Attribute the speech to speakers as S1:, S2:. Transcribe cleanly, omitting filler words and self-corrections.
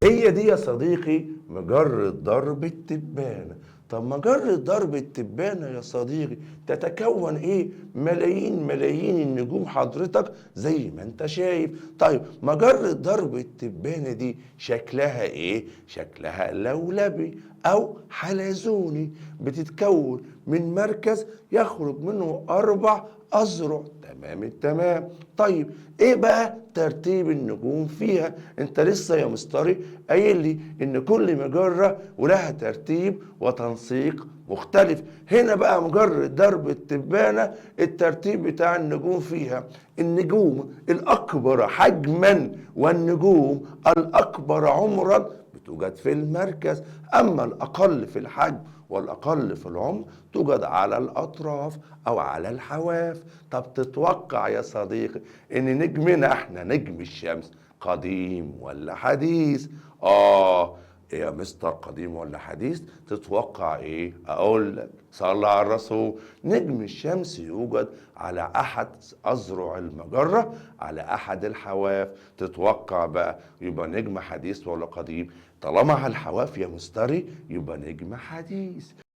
S1: هي دي يا صديقي مجرة درب التبانة. طب مجرة درب التبانة يا صديقي تتكون ايه؟ ملايين ملايين النجوم حضرتك زي ما انت شايف. طيب مجرة درب التبانة دي شكلها ايه؟ شكلها لولبي او حلزوني، بتتكون من مركز يخرج منه 4 أذرع. تمام التمام. طيب ايه بقى ترتيب النجوم فيها؟ انت لسه يا مستري قايل لي ان كل مجرة ولها ترتيب وتنسيق مختلف. هنا بقى مجرة درب التبانة الترتيب بتاع النجوم فيها النجوم الأكبر حجما والنجوم الأكبر عمرا بتوجد في المركز، أما الأقل في الحجم والأقل في العمر توجد على الأطراف أو على الحواف. طب تتوقع يا صديقي إن نجمنا إحنا نجم الشمس قديم ولا حديث؟ يا مستر قديم ولا حديث؟ تتوقع إيه؟ أقول لك صلى على الرسول، نجم الشمس يوجد على أحد أذرع المجرة على أحد الحواف. تتوقع بقى يبقى نجم حديث ولا قديم؟ طالما على الحواف يا مستري يبقى نجم حديث.